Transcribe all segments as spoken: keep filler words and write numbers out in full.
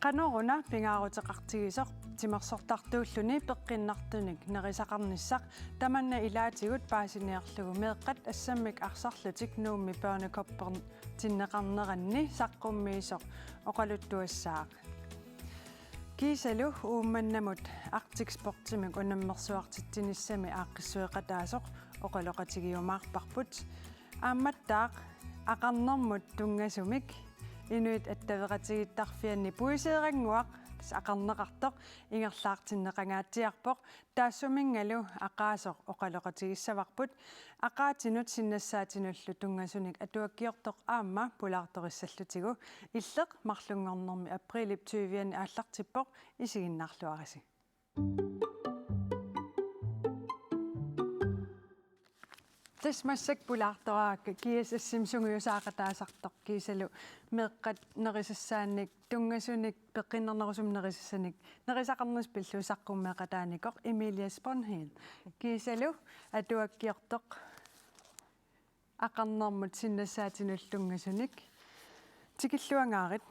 Qanoruna pingaaruteqartigisoq timersortartuulluni peqqinnartunik nerisaqarnissaq? Tamanna ilaatigut paasiniarlugu meeqqat assammik arsarlutik Nuummi Børnekoppertinneqarneranni saqqummiisoq oqaluttuassaaq. Kiisalu Uummannamut Arctic Sportimik unammersuartitsinissami aaqqissueqataasoq oqaloqatigiumaarparput. Aammattaaq aqarnermut tunngasumik inuit attaveqatigiittarfianni puiseerannguaq, tassa aqarneqartoq, ingerlaartinneqangaatsiarpoq. Taassuminngalu aqaasoq oqaloqatigissavarput. Aqaatinut sinnassaatinullu tunngasunik atuakkiortoq aamma pulaartorissallutigu. Illeq marlunngornermi aprilip tyvianni aallartippoq, isiginnaarluarisi. Tassa massakkut pulaartoraakka G S S-imi sungiusaaqataasartoq kiisalu meeqqat nerisassaannik tunngasunik peqqinnarnerusumik nerisassanik nerisaqarnissaq pillugu saqqummeeqataanikoq Emilie Sponheim. Kiisalu atuakkiortoq aqarnermut sinnassaatinullu tunngasunik. Tikilluangaarit.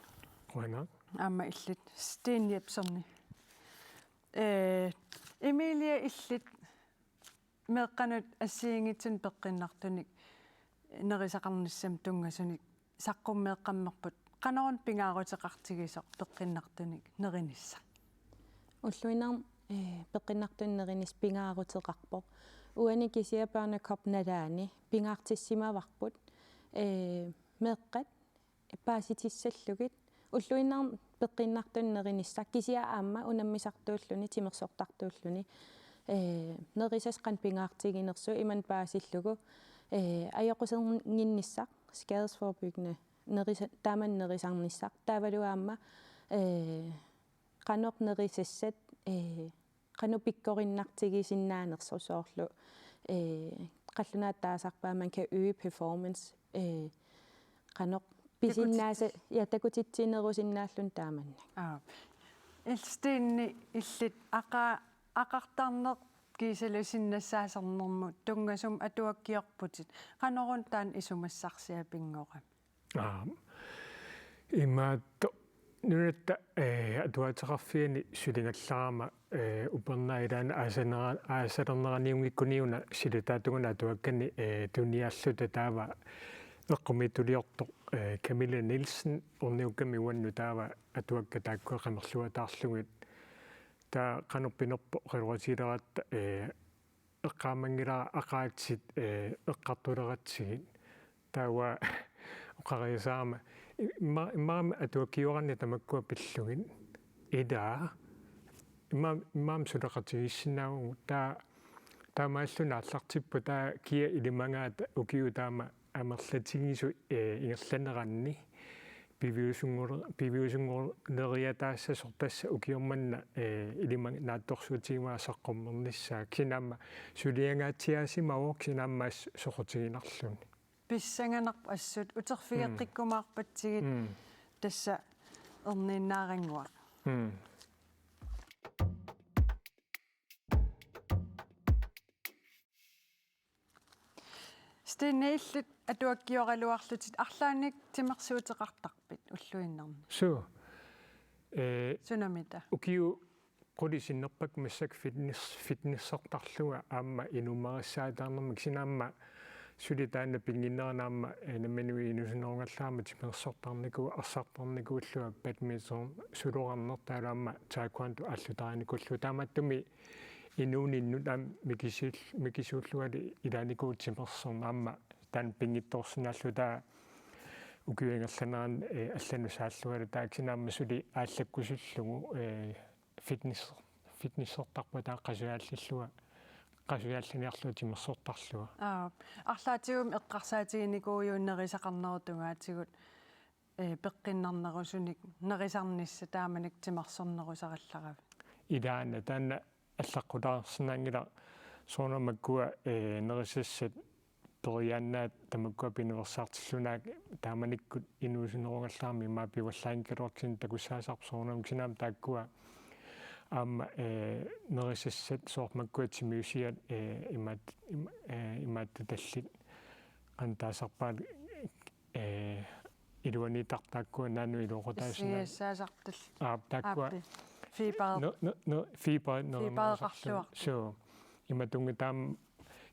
Qujanaq. Aamma illit Steen Jebsenni. Ee, Emilie, illit meeqqanut assigiinngitsunik peqqinnartunik nerisaqarnissamut tunngasunik saqqummeeqqammerput. Qanoruna pingaaruteqartigisoq peqqinnartunik nerinissaq? Ulluinnarni, eh, peqqinnartunik nerinissaq pingaaruteqarpoq. Uani kisianni Børnekopp nalaani pingaartissimavarput, eh, meeqqat paasitissallugit. Ulluinnarni peqqinnartunik nerinissaq kisianni aamma unammisartuulluni, timersortartuulluni, eh, nerisassat qanoq pingaartiginersoq imannak paasillugu, eh, ajoqusinnginnissaq, skadesforebyggende, nerisa-, taama nerisarnissaq. Taavalu aamma, eh, qanoq nerisassat, eh, qanoq pikkorinnartigisinnaanersoq, soorlu, eh, qallunaatut taasarpaat man kan øge performance, eh, qanoq pisinnaasa-, takutitsinerusinnaalluni taamannak. Aap. Illit Steenip illit aqa-, aqartarneq kiisalu sinnassaasarnermut tunngasumik atuakkiorputit. Qanoruna taanna isumassarsiat pinngorami? Aap. Imaattoq nunatta, eh, atuaateqarfiani suligallarama, eh, upernaaq ilaanni aasanera-, aasalerneraniunngikkuni una silataatuguna atuakkani, eh, tuniarluta taava eqqumiitsuliortoq, eh, Camilla Nielsen orniukkami uannut taava atuakkat taakkua qamerluataarlugit. Taava qanoq pinerpoq oqaloqatigileratta, eh, eqqaamanngilara aqaatsit, eh, eqqartuleratsigit. Taava oqariasaarama i-, imma-, immaqa atuakkiorani tamakkua pillugit. Ila. Imma-, immaqa suleqatigiissinnaavagut. Taava taamaalluni aallartippoq taava kia ilimagaata ukiut taama amerlatigisut, eh, ingerlaneranni piviusunngor-, piviusunngorleriataassasoq tassa ukioq manna, eh, ilimagaat naatsorsuutigivaat saqqummernissaat. Kisianni aamma suliangaatsiaasimavoq, kisianni aamma assut soqutiginarluni. Pissanganarpoq assut uterfigeqqikkumaarpatsigit. Mm. Tassa erniinnaarannguaq. Mm. Steenip illit atuakkioraluarlutit arlaannik timersuuteqartarpit ulluinnarni? Suu. Eh, sunamita? Ukiut qulit sinnerpakka massakkut fitness-, fitnessertarlunga aamma inuumarissaataarnermik, kisianni aamma suli taanna pinnginnerani aamma, eh, nammineq inuusunnerugallarama timersortarnikuuvoq, arsartarnikuullunga badminton suloqarneq taavalu aamma taekwondo aallutaarinikuullugu. Taamaattumik inuuninnut aamma mikisiul-, mikisuullungali ilaanikuuvoq timersorneq, aamma taanna pinngitsoorsinnaallugu taava ukiup ingerlanerani, eh, allanut saallungalu, taava kisianni aamma suli aallakkusullugu, eh, fitness-, fitnessertarpunga taava qasujaallillunga, qasujaallaniarlunga timersortarlunga. Aap. Arlaatigummi eqqarsaatiginikuuiuk nerisaqarnerup tungaatigut, eh, peqqinnarnerusunik nerisarnissaq taamanikkut timersornerusarallaravit? Ilaana, taanna allaqqutaarsinnaanngilaq, soorunami makkua, eh, nerisassat periaannaat tamakkua piniarsaartillugu, taamanikkut inuusunnerugallarama immaqa pivallaanngikkaluartoq kisianni takussaasarpoq soorunami, kisianni aamma taakkua aamma, eh, nerisassat soorlu makkua timiusiat, eh, imaat-, im-, eh, imaattutallit qanoq taasarpaat, eh, iluaniittartut taakkua naanu iluaqutaasinnaa-, issiassaasartut. Aap, taakkua. Aappi. Fiber. No, no, no, fiber, no, fibereqarluartut. Suu. Imatungi taama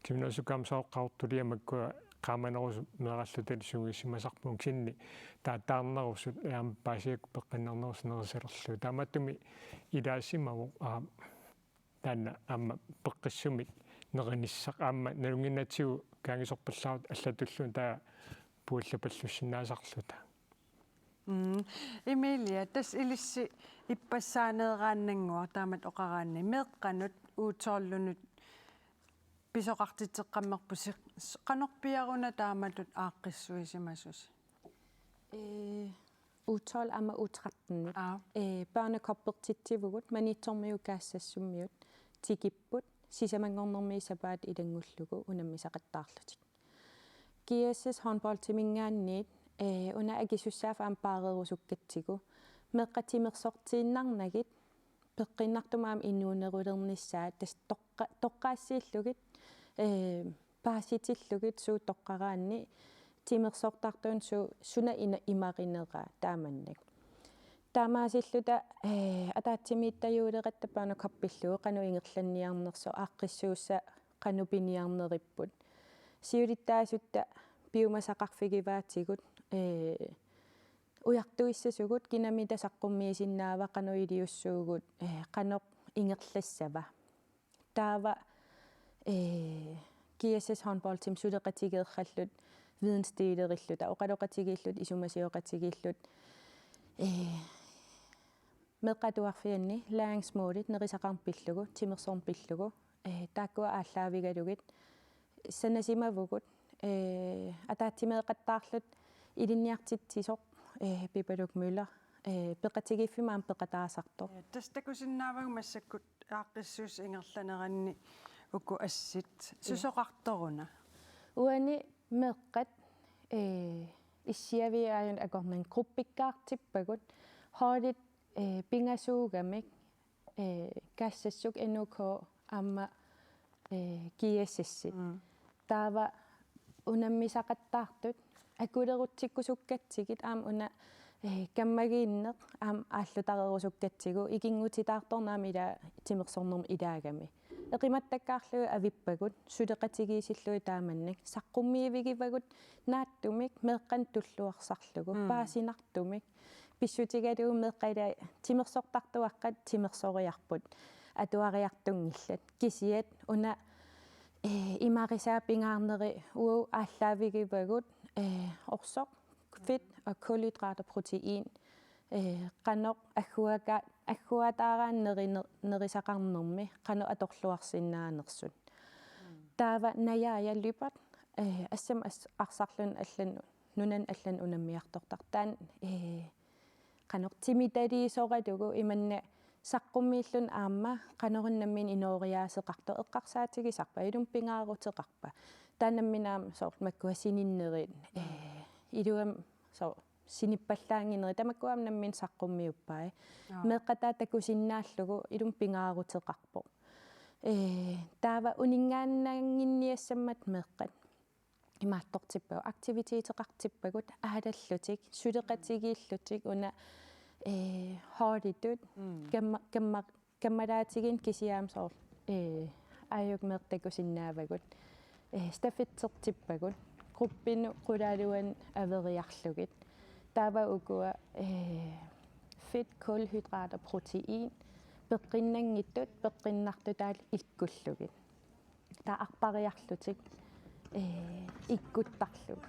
Kiminersukaam sooqqaortulia makkua qaamanerusut meeralluta sungiussimasarpunga kisianni taataarnerusut aamma paasiakkut peqqinnarnerusut nerisalerlugu. Taamaattumik ilaasimavoq, aa, taanna aamma peqqissumik nerinissaq aamma nalunnginnatsigu kaanngisorpallaarutta allatulluunniit taava puallapallussinnaasarluta. Mm. Emilia, tassa ilissi ippassaaneeraannannguaq taamatut oqaraanni meeqqanut U tolv-inut pisoqartitseqqammerpusi, qanorpiaruna taamatut aaqqissuisimasusi? Ee, U tolv aamma U tretten. Aa. Ee, børnekoppertitsivugut Maniitsormiut Kaassassummiut tikipput sisamanngornermi sapaatit ilanngullugu unammisaqattaarlutik. G S S håndboldiminngaanniit, ee, una akisussaaffik aamma paareerusukkatsigu. Meeqqat timersortiinnarnagit, peqqinnartumik aamma inuunerulernissaat, tassa toqqa-, toqqaassiillugit, ee, paasitillugit suut toqqaraanni timersortartunik su-, suna ina-, imarineraa taamannak. Taamaasilluta, ee, ataatsimiititajuuleratta børnekoppillugu qanoq ingerlanniarnersoq aaqqissuussaq qanoq piniarneripput. Siulittaasutta piumasaqarfigivaatigut, ee, ujartuissasugut kinamita saqqummiisinnaava qanoq iliussuugut, ee, qanoq ingerlassava. Taava, ee, G S S håndboldimi suleqatigeeralluta vidensdelerilluta, oqaloqatigiilluta, isumasioqatigiilluta, ee, meeqqat atuarfianni læringsmålit nerisaqarneq pillugu, timersorneq pillugu, ee, taakkua aallaavigalugit sanasimavugut, ee, ataatsimeeqattaarluta ilinniartitsisoq, ee, Pipaluk Møller, ee, peqatigiiffimmi aamma peqataasartoq. Ee, tassa takusinnaavagut massakkut aaqqissuussat ingerlaneranni uku assit. Ee. Susoqartoruna? Uani meeqqat, ee, issiaviit aajuna akornanni gruppikkaartippagut, holdit, ee, pingasuugamik, ee, Kaassassuk, N O K aamma, ee, G S S. Mm. Taava unammisaqattaartut akulerutsikkusukkatsigit aamma una, ee, kammagiinneq aamma aallutarerusukkatsigit ikinngutitaartorneq aamma ila timersornermi ilaagami. Eqimattakkaarlugit avippagut, suleqatigiissillugit taamannak, saqqummiivigivagut naatsumik meeqqanut tulluarsarlugu, mm, paasinartumik. Pissutigalugu meeqqat ila timersortartuaqqat timersoriarput, atuariartunngillat. Kisianni una, ee, imarisaa pingaarneri uagut aallaavigivagut, ee, orsoq, fedt og kulhydrater, protein, ee, qanoq agguaka-, agguataaraanni neri-, nerisaqarnermi qanoq atorluarsinnaanersut. Mm. Taava najaaja Lyberth, ee, assammik as-, arsarluni allanut, nunanut allanut unammiartortartoq. Taanna, ee, qanoq timitaliisoralugu imanna saqqummiilluni aamma qanoq nammineq inooriaaseqartoq eqqarsaatigisarpa, ilumut pingaaruteqarpa. Taanna nammineq aamma soorlu makkua sininnerit, ee, ilumut soorlu sinippallaannginnerit tamakkua aamma nammineq saqqummiuppai. Aa. Meeqqat taakku takusinnaallugu ilumut pingaaruteqarpoq. Ee, taava uninngaannannginniassammat meeqqat imaattortippagut, aktiviteteqartippagut, aalallutik, suleqatigiillutik, una, ee, holditut, mm, kamma-, kamma-, kammalaatigineq kisianni aamma soorlu, ee, aajuku meeqqat takusinnaavagut, ee, stafetsertippagut, gruppinut qulaaluanut averiarlugit. Taava ukua, ee, fedt, kulhydrater, protein, peqqinnanngitsut, peqqinnartutaallu ikkullugit. Taava arpariarlutik, ee, ikkuttarlugit.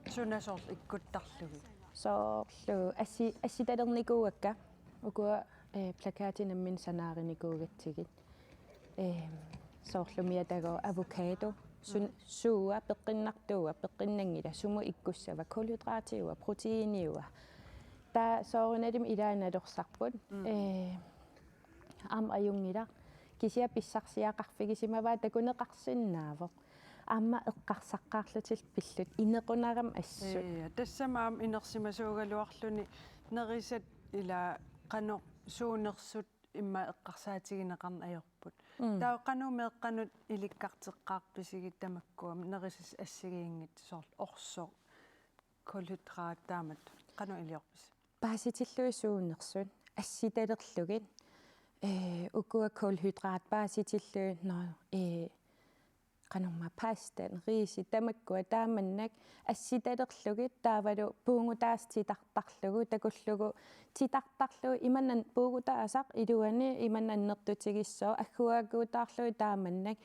Suna soorlu ikkuttarlugit? Soorlu assi-, assitalernikuuakka. Ukua, ee, plakatit nammineq sanaarinikuugatsigit. Ee, soorlu umiatagooq avocado. Sun-, mm, suua, peqqinnartuua, peqqinnanngilaq, sumut ikkussava, kulhydratiua, proteiniua. Taava soorunalimi ilaat nalorsarput. Mm. Ee, aamma ajunngilaq. Kisianni pissarsiaqarfigisimavaat takuneqarsinnaavoq. Aamma eqqarsaqqaarlutillu pillutik inequnarami assut. Ee, tassami aamma inersimasuugaluarluni nerisat ila qanoq suunersut immaqa eqqarsaatigineqarneq ajorput. Mm. Taava qanoq meeqqanut ilikkarteqqaarpisigit tamakkua nerisat assigiinngitsut soorlu orsoq, kulhydrat taamatut? qanoq iliorpisi? Paasitillugit suunersut assitalerlugit, ee, ukua kulhydrat paasitillugit, no, ee, qanormaa pasta, riisi, tamakkua taamannak assitalerlugit taavalu puugutaasaq titartarlugu, takullugu titartarlugu imannak puugutaasaq iluani imannak annertutigissaaq, agguaakuutaarlugu taamannak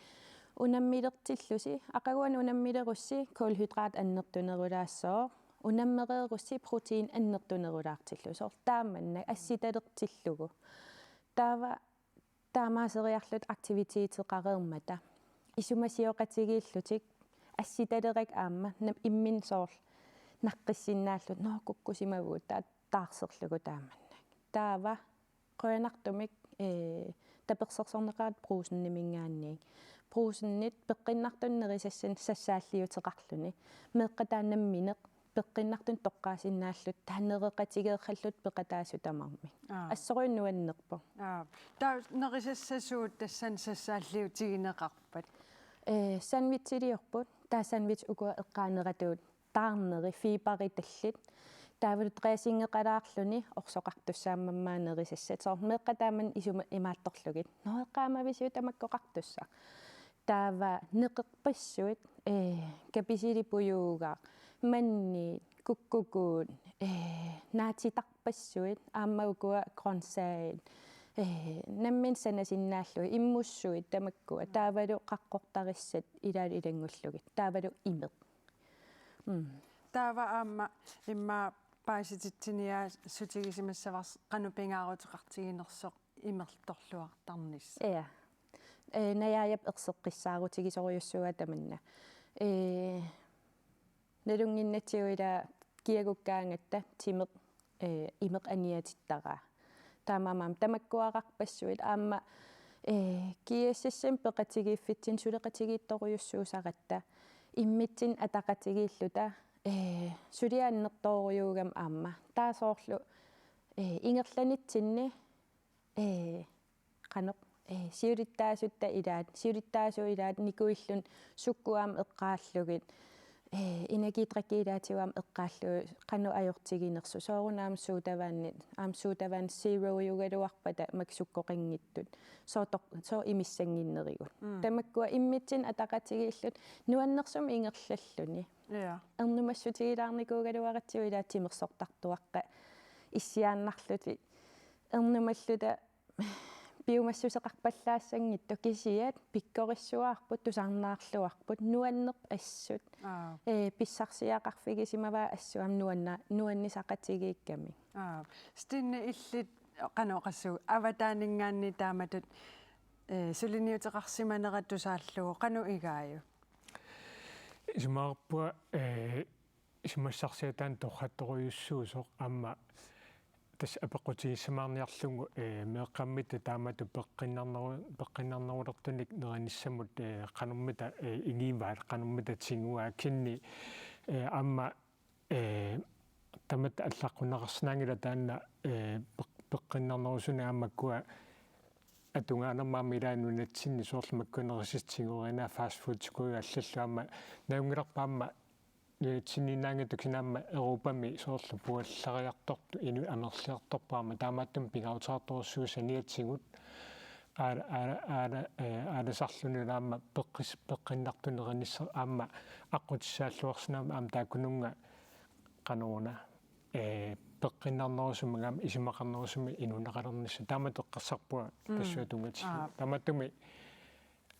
unammilertillusi, aqaguani unammilerussi kulhydrat annertunerulaassooq, unammereerussi protein annertunerulaartillugu, soorlu taamannak assitalertillugu. Taava taamaaseriarluta aktiviteteqareermata. Isumasioqatigiillutik assitalerakku aamma nam-, imminut soorlu naqqissinnaallutik, no kukkusimavugut, taava taarserlugu taamannak. Taava qujanartumik, ee, tapersersorneqarput Brugseniminngaanniit. Brugsenit peqqinnartunik nerisassanik sassaalliuteqarluni. Meeqqat taava nammineq peqqinnartunik toqqaasinnaallutik, taava nereqatigeerallutik peqataasut tamarmik. Aap. Assorujuk nuannerpoq. Aap. Taava nerisassasuut tassani sassaalliutigineqarpat? Ee, sandwichiliorput, taava sandwich ukua eqqaaneratuut taarneri, fiberit tallit. Taavalu dressingeqalaarluni orsoqartussaammammaa nerisassat. Soorlu meeqqat taama isuma imaattorlugit: Nå, eqqaamavisiuk tamakkoqartussaq? Taava neqerpassuit, ee, kapisilipujuugaq, manniit, kukkukuut, ee, naatitarpassuit, aamma ukua grøntsagit, ee, nammineq sanasinnaallugu, immussuit tamakkua, taavalu qaqqortarissat ilaalu ilanngullugit, taavalu imeq. Mm. Taava aamma immaqa paasititsiniaassutigisimassavarsi qanoq pingaaruteqartiginersoq imertorluartarnissaq. Ja. Ee, Najaajap erseqqissaarutigisorujussuuaa tamanna. Ee, nalunnginnatsigu ila kiagukkaangatta timeq, ee, imeq aniatittaraa. Taamaammat tamakkuararpassuit aamma, ee, G S S-imi peqatigiiffitsinni suleqatigiittorujussuusaratta immitsinnut ataqatigiilluta, ee, suliaq annertoorujuugami aamma. Taava soorlu, ee, ingerlanitsinni, ee, qanoq, ee, siulittaasutta ilaat, siulittaasuut ilaat nikuilluni sukkut aamma eqqaallugit, ee, energidrikkit ilaatigut aamma eqqaallugit, qanoq ajortiginersoq. Soorunami sodavandit, aamma sodavand zeroiugaluarpata makku sukkoqanngitsut. Sooq tor-, sooq imissannginnerigut. Mm. Tamakkua immitsinnut ataqatigiilluta nuannersumik ingerlalluni. Ja. Ernumassutigilaarnikuugaluaratsigu ila timersortartuaqqat issiaannarlutik. Ernumalluta piumassuseqarpallaassanngitsoq, kisianni pikkorissuarput, tusarnaarluarput, nuannerput assut. Aap. Ee, pissarsiaqarfigisimavaa assut aamma nuanna-, nuannisaqatigiikkamik. Aap. Stine, illit qanoq oqassagut, avataaninngaanniit taamatut, ee, suliniuteqarsimanera tusaallugu qanoq igaajuk? Isumaqarpunga, ee, isumassarsiataanut torrattorujussuusoq aamma tassa apeqqutigissamaarniarlugu, ee, meeqqammitta taamatut peqqinnarneru-, peqqinnarnerulertunik nerinissamut, ee, qanormita, ee, igivaat, qanormita tiguaat, kisianni, ee, aamma, ee, tamatta allaqquneqarsinnaanngilaq taanna, ee, peq-, peqqinnarnerusunik aamma ukua atugaanermut aamma ilaat nunatsinni soorlu makkua nerisassagut tiguuinnaa fast food tigujuit allallu aamma nalunngilarput aamma nunatsinniinnaanngitsoq kisianni aamma Europami soorlu puallariartortut inuit amerliartorput aamma taamaattumik pingaaruteqartorujussuuvoq saniatigut aala-, aala-, aala-, ee, aalasarluni aamma peqqis-, peqqinnartunik nerinissaq aamma aqqutissaalluarsinnaaneq aamma taakkununnga qanoruna, ee, peqqinnarnerusumik aamma isumaqarnerusumik inuuneqalernissaq taamatut eqqarsarpunga. Mm. Tassunga tunngatillugu. Aap. Taamaattumik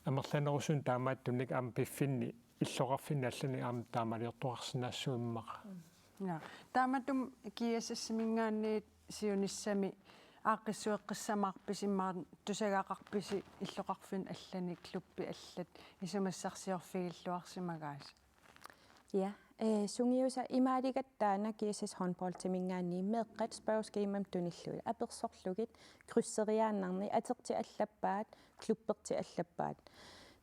amerlanerusunik taamaattunik aamma piffinni illoqarfinni allanik aamma taamaaliortoqarsinnaassavara immaqa. Ja. Taamatut G S S-iminngaanniit siunissami aaqqissueqqissamaarpisi, aamma tusagaqarpisi illoqarfinni allani klubbit allat isumassarsiorfigilluarsimagaasi? Ja, ee, sungiusaq imaaligatta taanna G S S håndboldiminngaanniit meeqqat spørgeskemamik tunillugit, apersorlugit, krydseriaannarneq, atertik allappaat, klubbertik allappaat.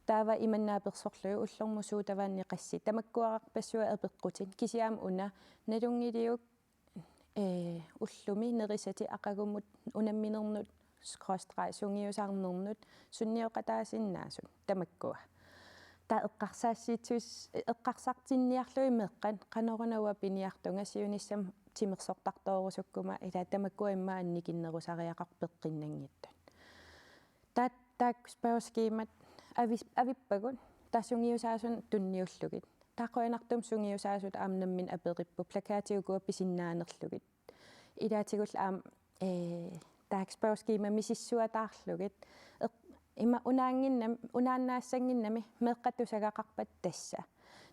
Taava imanna apersorlugit ullormut sodavandi qassit, tamakkuararpassuit apeqqutit, kisianni aamma una, nalunngiliuk, ee, ullumi nerisatit aqagumut unamminernut skråstreg sungiusarnernut sunnioqataasinnaasut tamakkua. Taava eqqarsaassiitsuus-, eqqarsartinniarlugit meeqqat, qanoruna uanga piniartunga siunissami timersortartoorusukkuma ila tamakkua immaqa annikinnerusariaqarpoq peqqinnanngitsut. Taat-, taakku spørgeskemaat avis-, avippagut, taava sungiusaasunut tunniullugit. Taava qujanartumik sungiusaasut aamma nammineq aperipput plakatit ukua pisinnaanerlugit. Ilaatigullu aamma, ee, taakku spørgeskema misissuataarlugit. Eq-, ima unaannginnam-, unaannaassanngimmat meeqqat tusagaqarpata tassa.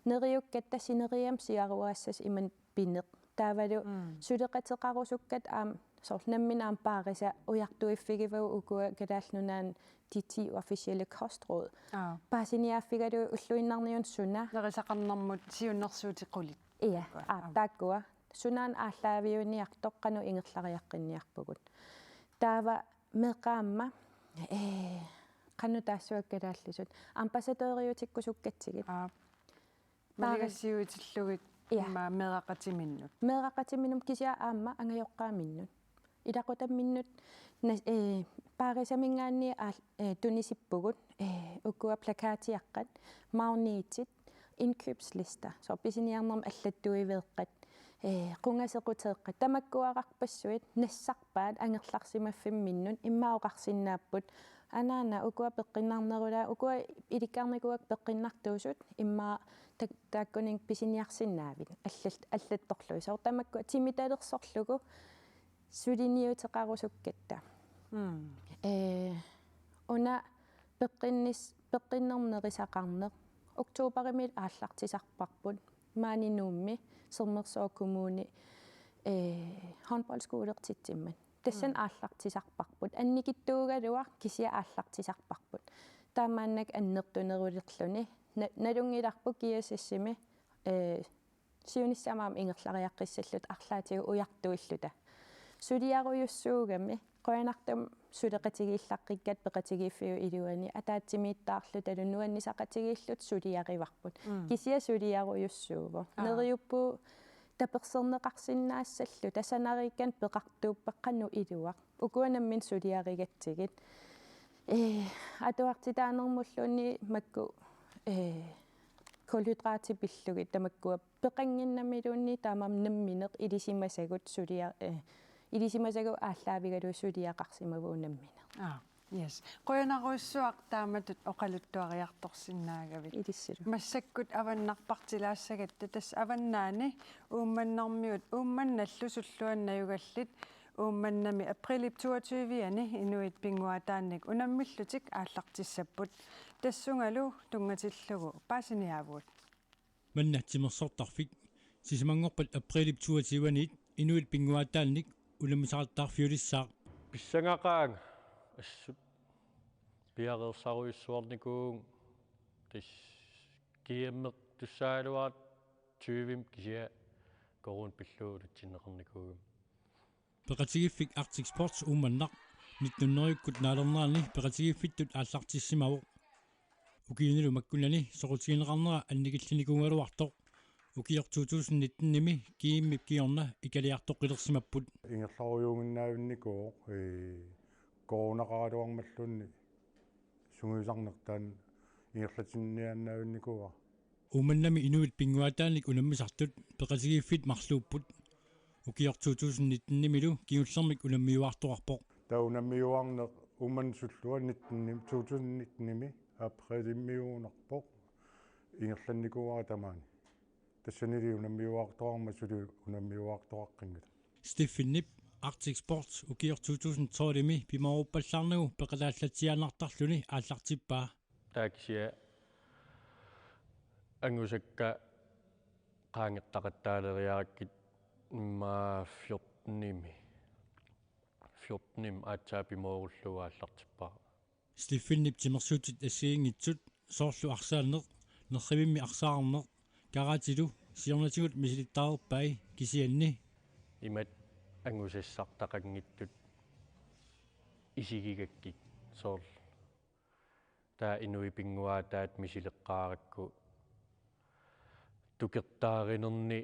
Neriukkatta sineriammi siaruaassasi imannak pineq. Taavalu Mm. suleqateqarusukkatta aamma soorlu nammineq aamma paarisa ujartuiffigivagut ukua Kalaallit Nunaanni de ti officielle kostråd. Aa. Paasiniaaffigalugu ulluinnarniunut suna. Nerisaqarnermut siunnersuutit qulit. Ia, Aa. aa, taakkua. Sunaana aallaaviuniartoq qanoq ingerlariaqqinniarpugut. Taava meeqqat aamma, ee, qanoq taassuakka kalaallisut. Ambassadøriutikkusukkatsigit. Aa. Taava maligassiuitillugit Ia. immaqa meeraqatiminnut. Meeraqatiminnut kisianni aamma angajoqqaaminnut. Ilaqutaminnut nas-, ee, paarisaminngaanniit aal-, ee, tunisippugut, ee, ukua plakatiaqqat, magnetit, indkøbslista, soorlu pisiniarnermi allattuiveeqqat, ee, qungasequteeqqat, tamakkuararpassuit nassarpaat angerlarsimaffimminnut immaqa oqarsinnaapput, anaana ukua peqqinnarnerulaat, ukua ilikkarnikuuakka peqqinnartuusut, immaqa tak-, taakkuninnga pisiniarsinnaavit, allat-, allattorlugit. Soorlu tamakkua timitalersorlugu suliniuteqarusukkatta. Mm. Ee, una peqqinnis-, peqqinnermi nerisaqarneq oktoberimiilli aallartisarparput. Maani Nuummi Sermersooq Kommuni, ee, håndboldskuulertitsimmat. Tassani Mm. aallartisarparput. Annikitsuugaluaq kisianni aallartisarparput. Taamaannak annertunerulerluni. Na-, nalunngilarput G S S-imi, ee, siunissami aamma ingerlariaqqissalluta arlaatigut ujartuilluta. Suliarujussuugami qujanartumik suleqatigiillaqqikkatta peqatigiiffiup iluani ataatsimiittaarlutalu nuannisaqatigiilluta suliarivarput. Mm. Kisianni suliarujussuuvoq. Aa. Neriuppugut taperserneqarsinnaassalluta sanariikkatta peqartuuppat qanoq iluaq. Ukua nammineq suliarigatsigit. Ee, atuartitaanermulluunniit makku, ee, kulhydratit pillugit tamakkua peqannginnamiluunniit taamaammat nammineq ilisimasagut sulia-, ee, ilisimasagut aallaavigalugu suliaqarsimavugut nammineq. Aa, yes. Qujanarujussuaq taamatut oqaluttuariartorsinnaagavit. Ilissilu. Massakkut avannarpartilaassagatta tassa avannaani Uummannarmiut Uummannallu Sulluannajugallit Uummannami aprilip toogtyve-ani Inuit pinnguaataannik unammillutik aallartissapput. Tassungalu tunngatillugu paasiniaavugut. Manna timersortarfik sisamanngorpat aprilip toogtyve-anit Inuit pinnguaataannik unammisaqattaarfiulissaaq. Pissangaqaanga assut piareersarujussuarnikuuvunga tassa G M-ertussaagaluarpara tyvemi kisianni corona pillugu nutsinneqarnikuugami. Peqatigiiffik Arctic Sports Uummannaq nitten hundrede-kkut naalernerani peqatigiiffittut aallartissimavoq. Ukiunilu makkunani soqutigineqarnera annikillinikuugaluartoq. Ukioq to tusind nitten-imi G M-ip kingorna ikaliartoqqilersimapput. Ingerlarujuuginnaavinnikuuvoq, ee, coronaqaraluarmalluunniit sungiusarneq taanna ingerlatinniaannaavinnikuuara. Uummannami Inuit pinnguaataannik unammisartut peqatigiiffit marluupput. Ukioq to tusind nitten-imilu kingullermik unammiuaartoqarpoq. Taava unammiuaarneq Uummannap sullua nitten, to tusind nitten-imi aprilimmiuunarpoq, ingerlannikuuara tamaani. Tassanili unammiuaartoqarmat suli unammiuaartoqaqqinngilaq. Steffenip Arctic Sports ukioq to tusind tolv-imi pimooruppallaarnagu peqataallatsiaannartarluni aallartippaa. Taava kisianni angusakka qaangertaqattaaleriarakkit immaqa fjorten-imi. Fjorten-imi aatsaat pimoorullugu aallartippara. Steffenip timersuutit assigiinngitsut soorlu arsaanneq, nerrivimmi arsaarneq, karaatilu siornatigut misilittaalerpai kisianni imatut angusassartaqanngitsut isigigakkit soorlu. Taava Inuit pinnguaataat misileqqaarakku tukertaarinerni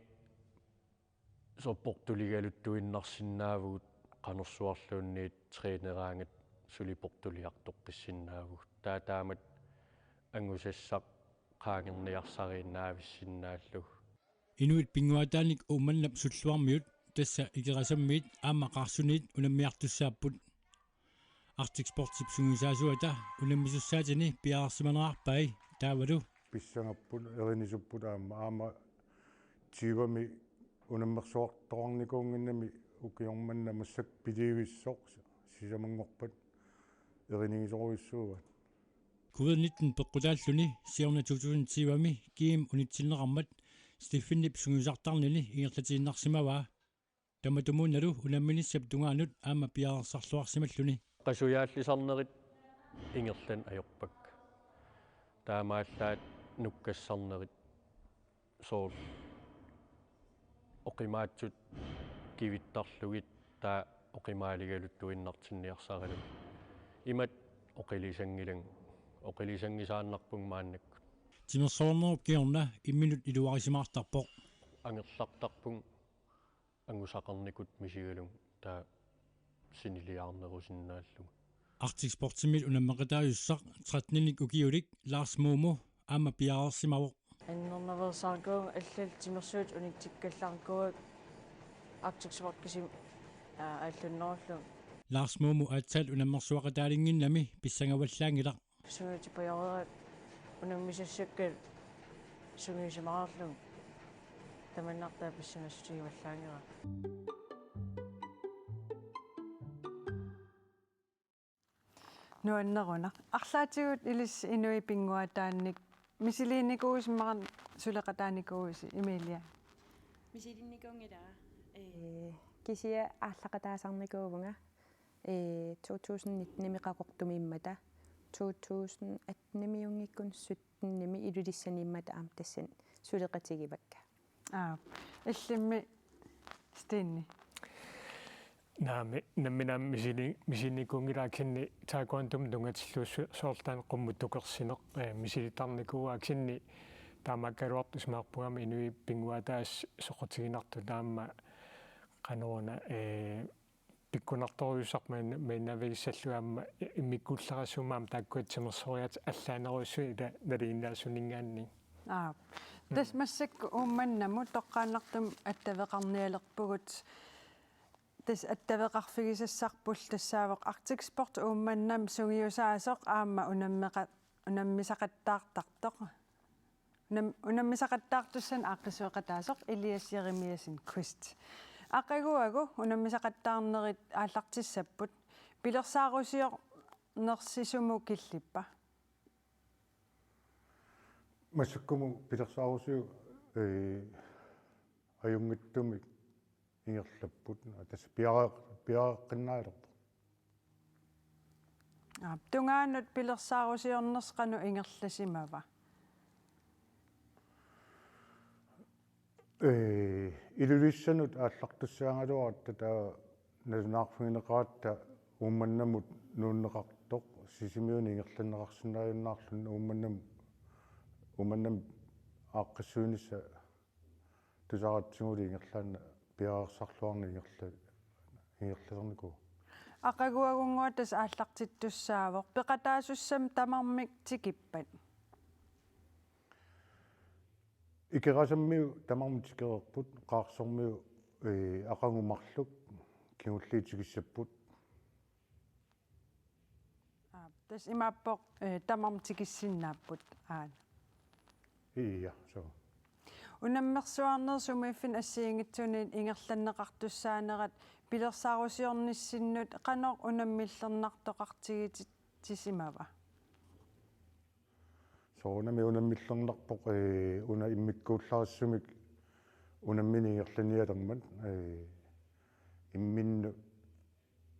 soorlu portuligaluttuinnarsinnaavugut qanorsuarluunniit træneraangat suli portuliartoqqissinnaavugut. Taava taamatut angusassaq qaangerniarsariinnaavissinnaallugu. Inuit pinnguaataannik Uummannap sulluarmiut Tassa Ikerasammiit aamma Qaarsuniit unammiartussaapput. Arctic Sportsip sungiusaasuata unammisussaatini piareersimanerarpai taavalu Pissangapput, erinisupput aamma, aamma tyvemi unammersuartoqarnikuunnginnami ukioq manna massakkut pilivissoq sisamanngorpat erinigisorujussuuaat. Covid nitten peqqutaalluni siorna to tusind tyvemi GM unitsinneqarmat Steffenip sungiusartarnini ingerlatiinnarsimavaa. Tamatumuunnalu unamminissap tungaanut aamma piareersarluarsimalluni. Qasujaallisarnerit ingerlaneq ajorpakka. Taamaallaat nukkassarnerit soorlu oqimaatsut kivittarlugit taava oqimaaligaluttuinnartinniarsaralugu. Imatut oqilisanngilanga, oqilisanngisaannarpunga maannakkut. Timersornerup kingorna imminut iluarisimaartarpoq. Angerlartarpunga angusaqarnikut misigalunga taava siniliaarnerusinnaallugu. Arctic Sportsimiit unammeqataasussaq tretteninik ukiulik Lars Moomo aamma piareersimavoq. Annernaveersaarnikuuvunga allallu timersuutit unitsikkallarnikuuakka Arctic Sport kisimi aallunnerullugu. Lars Moomo aatsaat unammersuaqataalinnginnami pissangavallaanngilaq. Sungiutipajoreerat unammisassakkat sungiusimaarlugu tamannartaa pissangassutigivallaanngilaq. Nuannerunaq. Arlaatigut ilissi inuit pinnguaataannik misiliinnikuuisi, immaqa suleqataanikuuisi, Emilia? Misiliinnikuunngilanga. Ee, kisianni aallaqataasarnikuuvunga, ee, to tusind nittenimi Qaqortumi immata, to tusind attenimiunngikkuni syttenimi Ilulissani immata aamma tassani suleqatigivakka. Aap. Illimmi Stine? Naamik, nammineq aamma misili-, misiliinnikuunngilanga kisianni taekwondomut tunngatillugu su-, soorlu taanna qummut tukersineq, ee, misilittagaqarnikuuara kisianni taamaakkaluartoq isumaqarpunga aamma inuit pinnguaataasut soqutiginartut taama qanoruna, ee, pikkunartorujussuusarput maanna-, maannavigissallugu aamma i-, immikkuullarissumik aamma taakkua timersoriaatsit allaanerujussuit ila nalinginnaasuninngaanniit. Aap. Mm. Tassa massakkut Uummannamut toqqaannartumik attaveqarnialerpugut. Tassa attaveqarfigisassarpullu tassaavoq Arctic Sport Uummannami sungiusaasoq aamma unammeqa-, unammisaqattaartartoq. Unam-, unammisaqattaartussanik aaqqissueqataasoq Elias Jeremiassen Quist. Aqaguagu unammisaqattaarnerit aallartissapput. Pilersaarusiornersi sumut killippa? Massakkumut pilersaarusivoq, ee, ajunngitsumik ingerlapput. Tassa piare-, piareeqqinnaalerpoq. Aap, tungaanut pilersaarusiornersi qanoq ingerlasimava? Ee, Ilulissanut aallartussaagaluaratta taava nalunaarfigineqaratta Uummannamut nuunneqartoq, Sisimiuni ingerlanneqarsinnaajunnaarluni Uummannam-, Uummannamut aaqqissuinissaq tusaratsigu ingerlaannaq piareersarluarneq ingerla-, ingerlasarnikuuvoq. Aqaguagunnguaq tassa aallartittussaavoq. Peqataasussamik tamarmik tikippat? Ikerasammiut tamarmik tikereerput, Qaarsormiut, ee, aqagu marluk kingulliit tikissapput. Aap, tassa imaappoq, ee, tamarmik tikissinnaapput aana. Ia, suu. Unammersuarnerit sumiiffinni assigiinngitsuniit ingerlanneqartussaanerat pilersaarusiornissinnut qanoq unammillernartoqartigitisimava? Soorunami unammillernarpoq, ee, una immikkuullarissumik unammineq ingerlanialermat, ee, imminnut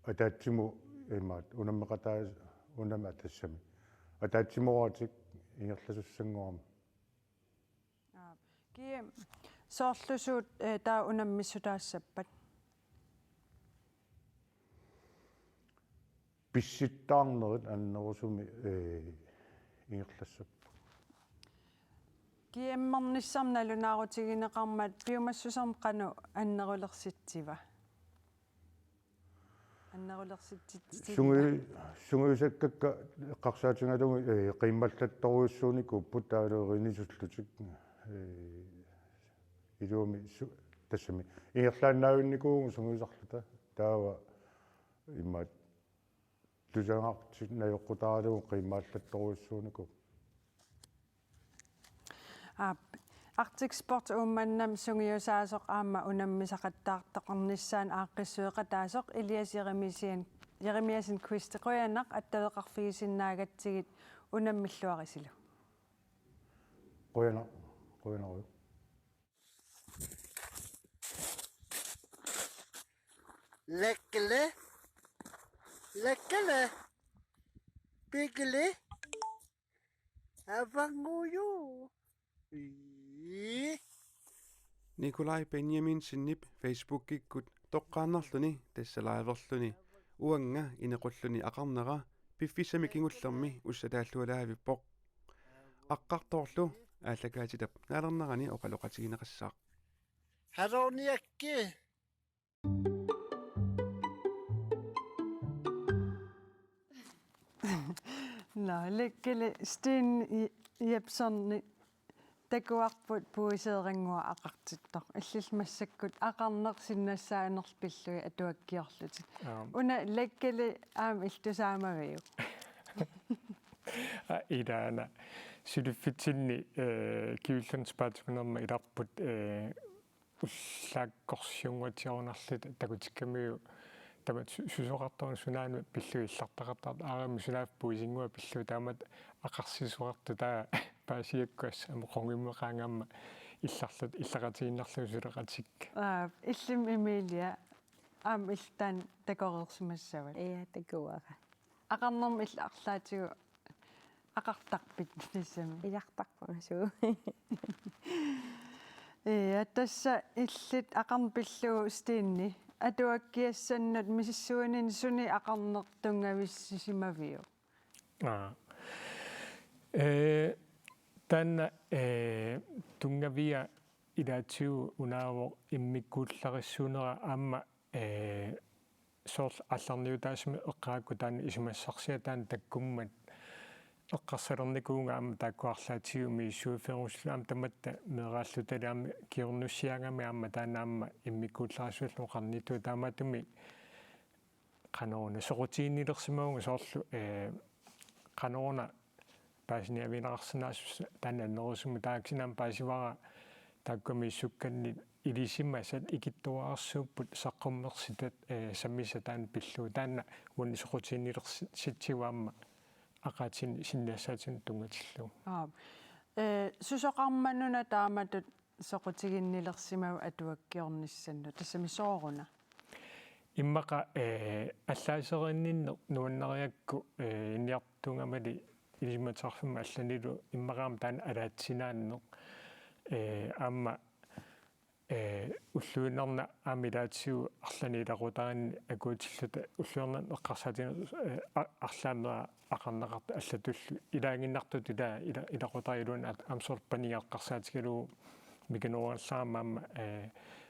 ataatsimut imaattoq unammeqataa-, unammi-, tassami. Ataatsimooratik ingerlasussanngorami. Aap. Kia soorlu suut, ee, taava unammissutaassappat? Pissittaarnerit annerusumik, ee, ingerlassapput. GM-ernissannut nalunaarutigineqarmat piumassusermik qanoq annerulersitsiva? Annerulersitsitsiva? Sungi-, sungiusakkakka eqqarsaatigalugit, ee, qiimmallattorujussuunikuupput taavalu erinisullutik, ee, iluamik su-, Tassami ingerlaannaavinnikuuvugut sungiusarluta, taava imaattoq tusagaqartut najoqqutaralugu qiimmaallattorujussuunikuuvoq. Aap, Arctic Sport Uummannami sungiusaasoq aamma unammisaqattaartoqarnissaanut aaqqissueqataasoq Elias Jeremiassen, Jeremiassen Quist, qujanaq attaveqarfigisinnaagatsigit, unammilluarisilu. Qujanaq, qujanaq. Lekkele. Lekkele. Pikili. Avanguju. Ii. Nikolaj Benjaminsenip Facebookikkut toqqaannarluni tassa liverluni uanga inequlluni aqarnera piffissami kingullermi ussataallualaavippoq. Aqqartorlu aallakaatitap naalernerani oqaloqatigineqassaaq. Haroniakki. Nå, Lekkele, Steen Jepsoni takuarput puiseerannguaq aqartittoq. Illillu massakkut aqarneq sinnassaanerlu pillugit atuakkiorlutit. Aap. Una Lekkele aamma illit tusaamaviuk? Aa, ilaana. Suliffitsinni, eh, Kivilluni spatikunerma ilarput, eh, ullaakkorsiunnguatigerunarluta takutikkamiuk tamatta su-, susoqartarneq sunaana pillugit illartaqartartoq, aarimmi sunaaffa puisinnguaq pillugu taamatut aqarsisoqartoq taava paasigakkit assut aamma qungujummeqaanga aamma illarluta illaqatigiinnarlugu suleqatikka. Aap, illimmi Emilia aamma illit taanna takoreersimassavat? Ja, takuara. Aqarnermut illit arlaatigut aqartarpit tassami? Ilartarpunga suu. Ja, tassa illit aqarneq pillugu Steni atuakkiassannut misissuinini suni aqarneq tunngavissisimaviuk? Aa. Ee, taanna, ee, tunngavia ilaatigut unaavoq immikkuullarissuunera aamma, ee, soorlu aallarniutaasumik eqqaakku taanna isumassarsiaq taanna takkummat eqqarsalernikuuvunga aamma taakku arlaatigut misissuiffigerusullugu aamma tamatta meeraallutali aamma kingornussiaagami aamma taanna aamma immikkuullarissuarlu oqarnittut taamaattumik qanoruna soqutiginnilersimavunga soorlu, ee, qanoruna paasiniaavigineqarsinnaassuseq taanna annerusumik taava kisianni aamma paasivara taakkua misissukkannit ilisimasat ikittuararsuupput saqqummersitat, ee, sammisat taanna pillugu taanna uani soqutiginnilersitsigu aamma aqaatinik sinniassaatinut tunngatillugu. Aap. Ee, susoqarmat una taamatut soqutiginnilersimavit atuakkiornissannut, tassami sooruna? Immaqa, ee, allaaserinninneq nuannarigakku, ee, ilinniartungaamali ilisimatusarfimmi allanilu immaqa aamma taanna alaatsinaanneq, ee, aamma, ee, ulluinnarni aamma ilaatigut arlaanni ilaqutariinni akuutilluta ulluinnarni eqqarsaatigineq, ee, a-, arlaanni aqarneqartut allatullu ilaaginnartutut ilaa ila-, ilaqutariit iluanni at-, aamma soorlu paniga eqqarsaatigalugu mikinerugallaraama aamma, ee,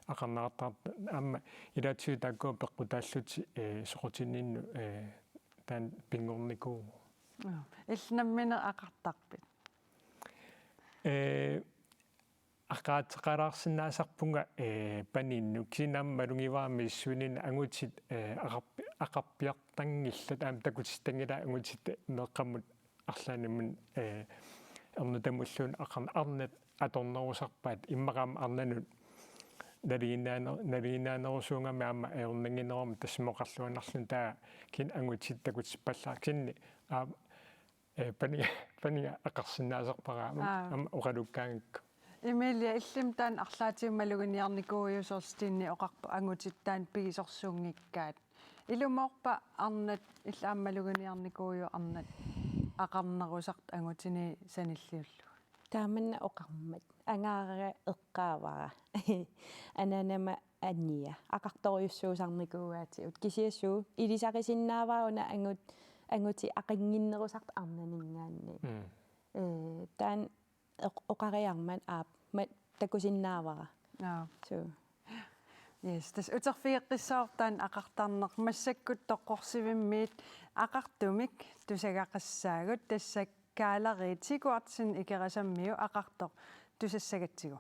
aqarneqartartut aamma ilaatigut taakkua peqqutaallutik, ee, soqutinninnut, ee, taanna pinngornikuuvoq. Aa, illit nammineq aqartarpit? Ee, aqaateqalaarsinnaasarpunga, ee, paninnut kisianni aamma malugivara misissuininni angutit, ee, aqarpi-, aqarpiartanngillat aamma takutittanngilai angutit meeqqamut arlaannimut, ee, ernutamulluunniit aqarn-, arnat atornerusarpaat immaqa aamma arnanut nalinginnaane-, nalinginnaanerusuugami aamma ajornannginnerummat tassami oqarluinnarluni taava kisianni angutit takutippallaarput kisianni aamma, ee, paniga, paniga aqarsinnaasarpara aamma, aa, aamma oqalukkaangakku. Emilia, illimmi taanna arlaatigut maluginiarnikuuiuk soorlu Steni oqarpoq angutit taanna pigisorsuunngikkaat. Ilumoorpa arnat illit aamma maluginiarnikuuiuk arnat aqarnerusartut angutini sanilliullugu? Taamanna oqarmat. Angaara eqqaavara. Anaanama ania. Aqartorujussuusarnikuugaatigut. Kisianni suu ilisarisinnaavara una angut-, angutit aqannginnerusartut arnaninngaanniit. Mm. Ee, taanna oq-, oqariarmat aap, ma-, takusinnaavara. Aap. Suu. Yes, tassa uterfigeqqissaarpoq taanna aqartarneq massakkut toqqorsivimmiit aqartumik tusagaqassaagut, tassa Kaaleri Tiguartsen Ikerasammiu aqartoq tusassagatsigu.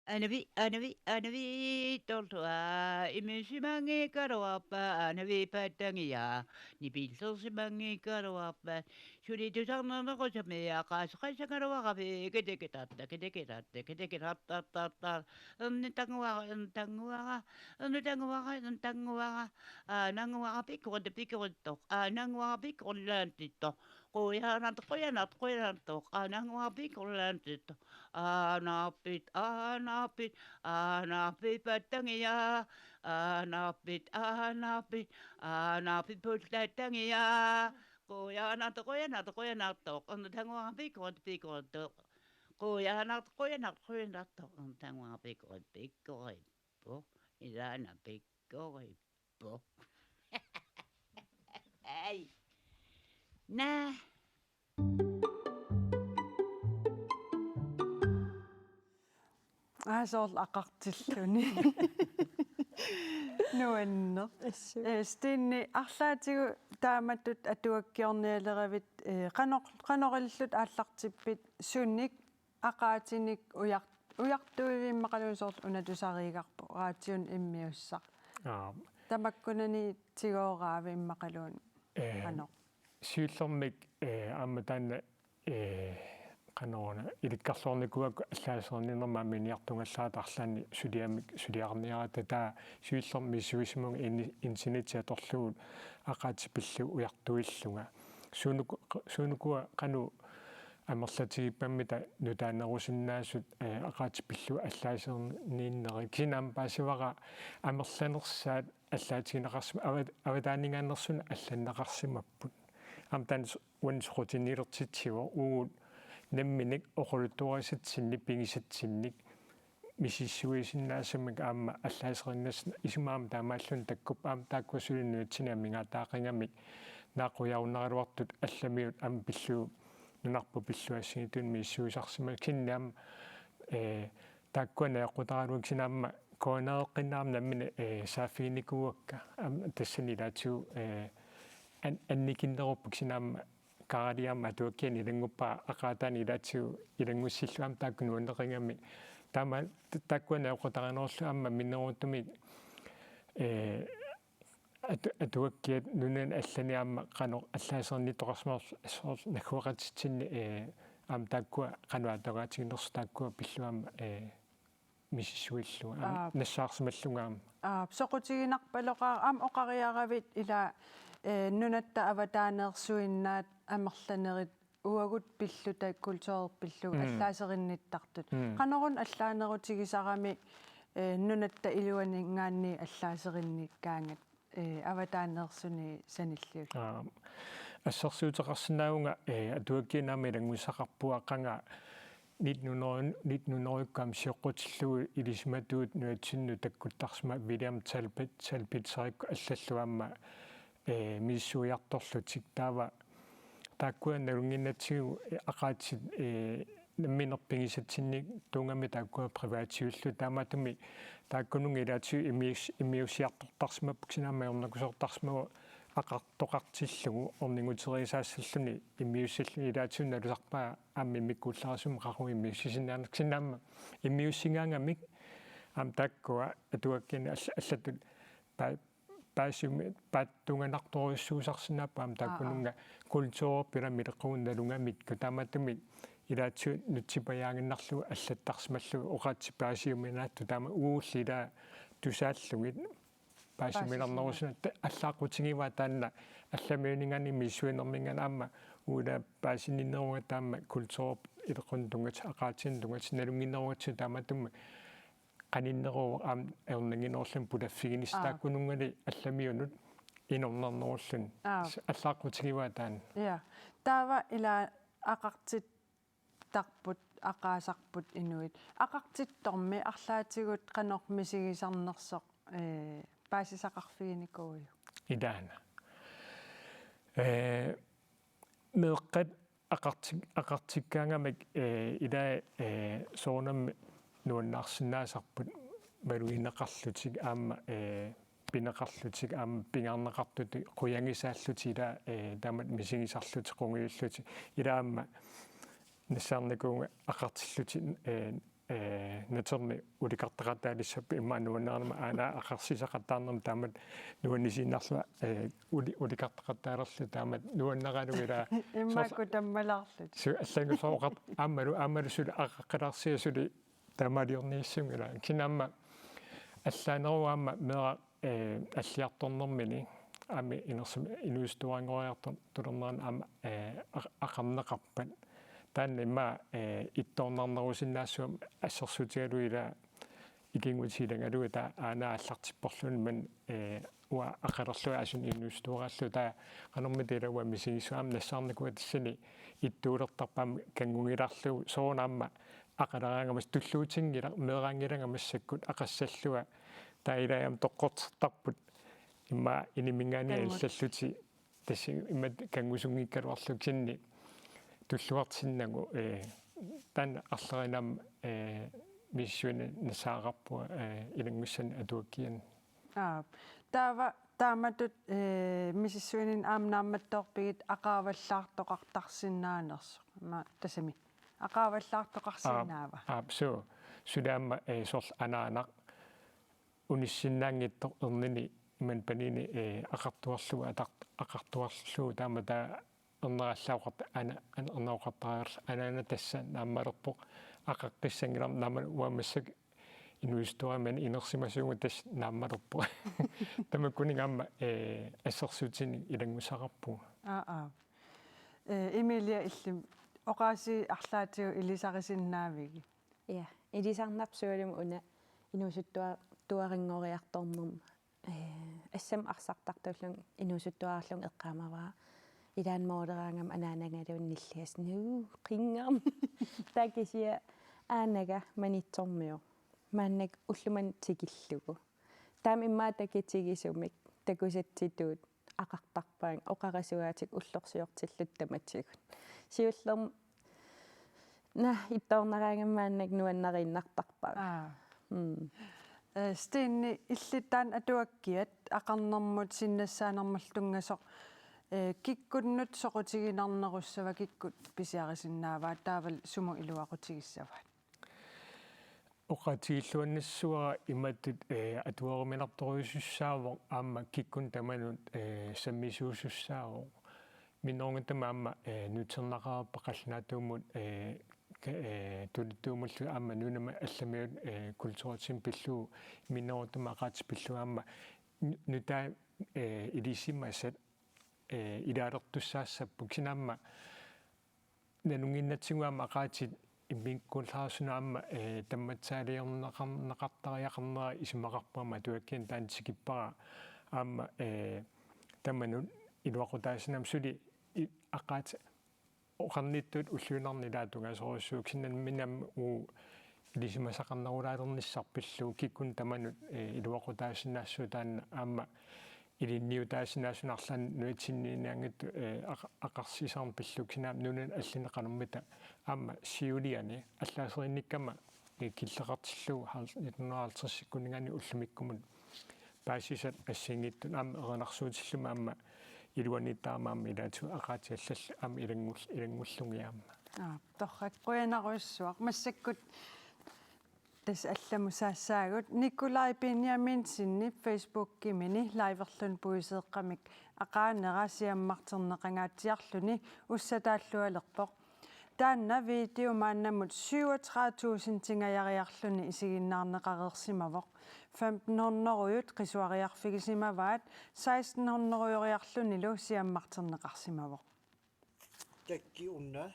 Anavi, anavi, anavi, tortua, imisimanngikkaluarpat, anavi pattangia, nipillersimanngikkaluarpat, suli tusarnernequsami, aqaaseqassagaluaravi, kitikitarta, kitikitarta, kitikitartartartar, ernitanguara, ernitanguara, ernitanguara, ernitanguara, aananguara, pikkorittoq, pikkorittoq, aananguara, pikkorilaatsittoq, Qujanaq, qujanaq, qujanaq, aananguara pikkorilaatsittoq. Aanaarpit, aanaarpit, aanaarpit pattangia. Aanaarpit, aanaarpit, aanaarpit pullattangia. Qujanaq, qujanaq, qujanartoq. Ernitanguara pikkorittoq, pikkorittoq. Qujanaq, qujanaq, qujanartoq. Ernitanguara pikkorittoq, pikkorittoq. Ilaana pikkorittoq. Bo. Ai. Naa. Aa, soorlu aqartilluni. Nuanneq. Assut. Eh, Stine, arlaatigut taamatut atuakkiornialeravit, eh, qanoq-, qanoq ilillutit aallartippit sunik aqaatinik ujar-, ujartuivimmi immaqaluunniit soorlu una tusariigarput, raatiunut immiussaq. Aap. Tamakkunani tigooraavit immaqaluunniit. Eh, qanoq? Siullermik, eh, aamma taanna, eh, qanoruna ilikkarluarnikuuakku allaaserinninnermik aamma inertugallaat arlaannik suliamik suliarniarata, taava siullermik misissuisimavunga in-, internetsi atorlugu aqaatsit pillugu ujartuillunga. Suunuku-, suunukua qanoq amerlatigippammita nutaanerusinnaasut, eh, aqaatsit pillugu allaaserinninnerit. Kisianni aamma paasivara amerlanersaat allaatigineqarsim-, ava-, avataaninngaanneersunik allanneqarsimapput. Aamma taanna s-, uani soqutiginilertitsivoq, uagut nammineq oqaluttuarisatsinnik, pigisatsinnik misissuisinnaasumik aamma allaaserinnassaaq, isumaqarpunga taamaalluni takkuppat aamma taakkua suli nunatsinni amigaataaqigamik naaqqujarunnaraluartut allamiut aamma pillugu nunarput pillugu assigiinngitsunik misissuisarsimasut, kisianni aamma, eh, taakkua najoqqutaraluakka, kisianni aamma kuanareqqinnarami nammineq, eh, saaffiginikuuakka, aamma tassani ilaatigut, eh, an-, annikinnerupput, kisianni aamma Karaliami atuakkiani ilannguppara aqaataani ilaatigut ilanngussillugu aamma taakku nuanneqigami. Taama, ta-, taakkua najoqqutarinerullugit aamma minnerunngitsumik, eh, atu-, atuakkiat nunani allani aamma qanoq allaaserinnittoqarsimasoq soorlu naggueqatitsinni, eh, aamma taakkua qanoq atoraatiginersut taakkua pillugu aamma, eh, misissuillugu aamma Aap. nassaarsimallunga aamma. Aap, soqutiginarpaloqaaq aamma oqariaravit ila, eh, nunatta avataaneersuinnaat amerlanerit uagut pilluta kulturerput pillugu Mm. allaaserinnittartut. Mm. Qanoruna allaanerutigisarami, eh, nunatta iluaninngaanniit allaaserinnikkaangat, eh, avataaneersunik sanilliullugu? Aa, assersuuteqarsinnaavunga, eh, atuakkianik aamma ilanngussaqarpunga qanga nitten hundrede, nitten hundrede-kkut aamma sioqqutillugu ilisimatuut nunatsinnut takkuttarsimapput, William Talbot, Talbot-erikkut allallu aamma, eh, misissuiartorlutik, taava taakkua nalunnginnatsigu, eh, aqaatsit, eh, nammineq pigisatsinnik tuugami taakkua privatillutik, taamaattumik taakkununnga ilaatigut immius-, immiussiartortarsimapput, kisianni aamma ajornakusoortarsimavoq aqartoqartillugu orniguteriisaassalluni immiussilluni, ilaatigut nalusarpaat aamma immikkuullarisumik qaqugu immiussisinnaanera, kisianni aamma immiussigaangamik aamma taakkua atuakkianik all-, allatut pa-, paasimi-, paatsuunganartorujussuusarsinnaapput aamma Aa, aa. taakkununnga kulturerput ilami ileqqugut nalugamikkut, taamaattumik ilaatigut nutsipajaaginnarlugu allattarsimallugu oqaatsit paasiuminaatsut, taama uagulli ilaa tusaallugit paasiuminarnerusunga. Paasisinnaa-, ta-, allaaqqutigivaat taanna allamiuninngaanniit misissuinerminngaanniit aamma uagut ilaa paasininnerugatta aamma kulturerput ileqqunnut tunngatillugu, aqaatsinnut tunngatillugu nalunnginnerugatsigu, taamaattumik qaninneruvoq aamma ajornannginnerulluni pulaffiginissaq Aa. taakkununngali allamiunut inornarnerulluni. Aa. S-, allaaqqutigivaat taanna. Ja. Taava ila aqartittarput, aqaasarput inuit. Aqartittormi arlaatigut qanoq misigisarnersoq, eh, paasisaqarfiginikuuiuk? Ilaana. Eh, meeqqat aqartik-, aqartikkaangamik, eh, ilaa, eh, soorunami nuannaarsinnaasarput malugineqarlutik aamma, eh, pineqarlutik aamma pingaarneqarlutik qujagisaallutik ilaa, eh, taamatut misigisarlutik qungujullutik ilaa aamma nassaarnikuuvunga aqartillutik, eh, eh, natermi ulikartaqattaalissapput immaqa nuannerama aana aqarsisaqattaarnermi taamatut nuannisiinnarlunga, eh, uli-, ulikartaqattaalerlunga taamatut nuannaralugu ilaa. Immaqa soorlu tammalaarlutik. Su-, allanngusooqat aammalu, aammalu suli aqaqqilaarsiga suli taamaaliorniassunngilaq. Kisianni aamma allaaneruvoq aamma meeraq, eh, alliartornermini aamma inersim-, inuusuttuaranngoriartortulernerani aamma, eh, aq-, aqarneqarpat. Taanna immaqa, eh, ittoornarnerusinnaassuarmik assersuutigalugu ilaa ikinngutit ilagalugu taava aana aallartipporluni, men, eh, uanga aqalerlunga asuli inuusuttuaraallugu taava qanormita ilaa uanga misigissuara aamma nassaarnikuuara tassani ittuulertarpoq aamma kanngungilaarlugu soorunami aamma aqaleraangama tulluutinngilaq meeraanngilanga massakkut aqassallunga taava ilaa aamma toqqortertarput immaqa iniminngaanniit Kanngut. Allallutik tassa immaqa kanngusunngikkaluarlugit kisianni tulluartinnagu, eh, taanna arlerinami, eh, misissuineq nassaararpunga, eh, ilanngussanik atuakkianik. Aap. Taava taamatut, eh, misissuineq aamma naammattoorpigit aqaavallaartoqartarsinnaanersoq. Aamma tassami. Aqaavallaartoqarsinnaava? Aap, aap, suu. Suli aamma, eh, soorlu anaanaq unissinnaanngitsoq ernini imannak paniini, eh, aqartuarlugu atart-, aqartuarlugu taama taava ernerallaaqat ana-, ana-, erneroqartariarl-, anaana tassa naammalerpoq aqaqqissanngilarmi naamma uanga massakkut inuusuttuarami inersimasuugut tassa naammalerpoq. Tamakkuninnga aamma, eh, assersuutinik ilanngussaqarpugut. Aa, aa. Eh, Emilia illimmi oqaasii arlaatigut ilisarisinnaavigit? Ja, ilisarnarpoq sualummik una inuusuttua-, tuaranngoriartornerma. Eh, assammik arsartartuullunga inuusuttuararlunga eqqaamavara. Ilaanni mooleraangama anaanagaluunniit nilliassaq nuu qinngam. Taava kisianni aanaga Manitsormiu. Maannakkut ullumimut tikillugu. Taama immaqa takitigisumik takusatsitut aqartarpaannga oqarasuaatikka ullorsiortillutik tamatigut. Siullermik na ittoornaraangama maannakkut nuannariinnartarpara. Aa. Mm. Eh, Stine, illit taanna atuakkiat aqarnermut sinnassaanermullu tunngasoq, eh, kikkunnut soqutiginarnerussava, kikkut pisiarisinnaavaat taavalu sumut iluaqutigissavaat? Oqaatigilluinnassuara imatut, eh, atuaruminartorujusussaavoq aamma kikkunnut tamanut, eh, sammisuusussaavoq. Minnerunngitsumik aamma, eh, nutsernaqareerpoq qallunaatuumut, eh, ka-, eh, tuluttuumullu aamma nunamut allamiut, eh, kulturitsinni pillugu minnerunngitsumik aqaatsit pillugu aamma nu-, nutaat, eh, ilisimasat, eh, ilaalertussaassapput kisianni aamma nalunnginnatsigu aamma aqaatsit immikkuullarisut aamma, eh, tammatsaaliorneqarneqartariaqarnera isumaqarpunga aamma atuakkianik taanna tikippara aamma, eh, tamanut iluaqutaasinnaammata suli i-, aqaatsit oqarnittut ulluinnarni ilaa tungasorujussuuvoq kisianni nammineq aamma uagut ilisimasaqarnerulaalernissarput pillugu kikkunnut tamanut, eh, iluaqutaasinnaassuuvoq taanna aamma ilinniutaasinnaassuuvoq arlaannik nunatsinniinnianngitsoq, eh, aqa-, aqarsisaarneq pillugu kisianni aamma nunanut allanut qanormita aamma siuliani allaaserinnikkama, eh, killeqartillugu hal-, nitten hundrede og halvtredsikkunninngaanniit ullumikkumut paasisat assigiinngitsut aamma erinarsuutillumi aamma iluaniittaramik aamma ilaatigut aqaatsit allallu aamma ilanngull-, ilanngullugit aamma. Aa, torrak, qujanarujussuaq. Massakkut tassa allamut saassaagut. Nikolaj Benjaminsenip Facebookimini liverluni puiseeqqamik aqaanera siammarterneqangaatsiarluni ussataallualerpoq. Taanna video maannamut syvogtredive tusindingajariarluni isiginnaarneqareersimavoq. Femten hundrede-jut qisuariarfigisimavaat, seksten hundrede-joriarlunilu siammarterneqarsimavoq. Takki una.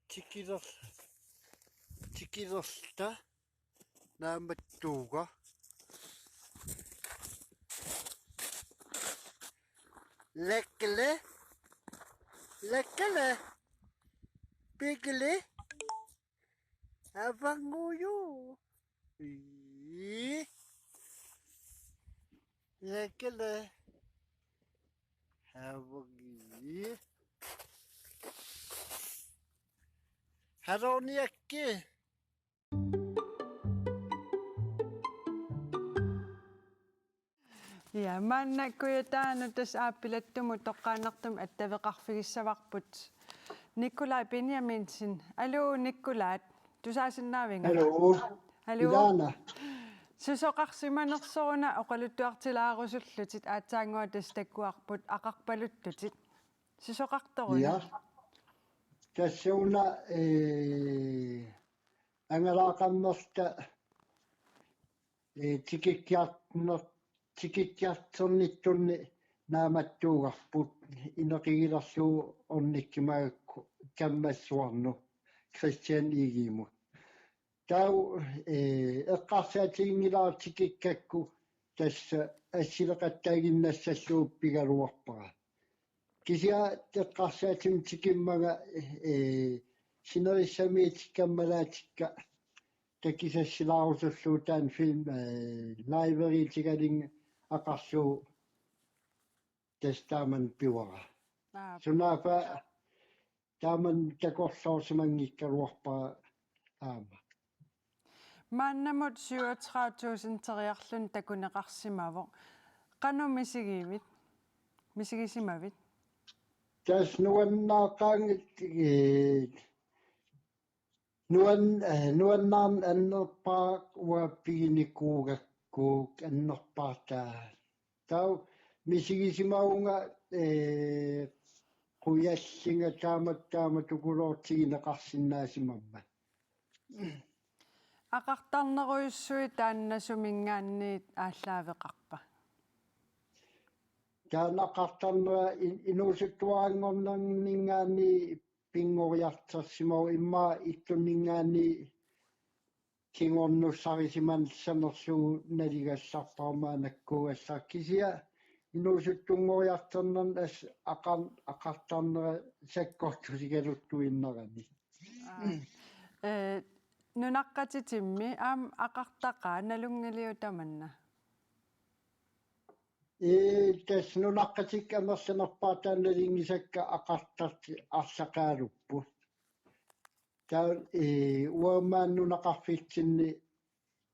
Tikiler-, tikilerluta naammattuuga. Lekkele. Lekkele. Pikili. Avanguju. Ii. Lekkele. Avangi. Haroniakki. Ja, maanna Kujataanut tassa aappilattumut toqqaannartumik attaveqarfigissavarput Nikolaj Benjaminsen. Aluu, Nikolaj. Tusaasinnaavinga? Hallo. Hallo. Ilaana. Susoqarsimanersoruna oqaluttuartilaarusullutit aatsaannguaq tassa takuarput aqarpaluttutit. Susoqartoruna. Ja. Tassuuna, eh, angalaqammerta, eh, tikikkiartner-, tikikkiartornittunni naammattuugarput ineqigilerlugu ornikkimagakku Kammassuarnu Christian Egedemut. Taava, eh, eqqarsaatiginngilara tikikkakku tassa assileqattaaginnassallugu pigaluarpara. Kisianni eqqarsaatimik tikimmanga, eh, sinerissamiit kammalaatikka takisassilaarusullugu taanna film, eh, live-eriitigalugu aqarlugu tassa taamani pivara. Aap. Sunaaffa taamani takorloorsimanngikkaluarpara aamma. Maannamut syvogtredive tusind teriarluni takuneqarsimavoq. Qanoq misigivit? Misigisimavit? Tassa nuannaaqaanngilaq, eh, nuan-, eh, nuannaarneq annerpaaq uanga piginikuugakku annerpaartaa. Taava misigisimavunga, eh, qujallunga taamatut taama takuloortigineqarsinnaasimammat. Aqartarnerujussuit taanna suminngaanniit aallaaveqarpa? Taanna aqartarnera in-, inuusuttuaranngornerninngaanniit pinngoriartorsimavoq immaqa ittunninngaanniit kingornussarisimassanerlugu naligallarpara maannakkuugassara kisianni inuusuttunngoriartornerni as-, aqar-, aqartarnera sakkortusigaluttuinnarami. Aa. Eh, nunaqqatitimmi aamma aqartaqaat nalunngiliuk tamanna? Ee, tassa nunaqqatikka amerlanerpaartaat nalunngisakka aqartartut arlaqaalupput. Taava, ee, uanga maani nunaqarfitsinni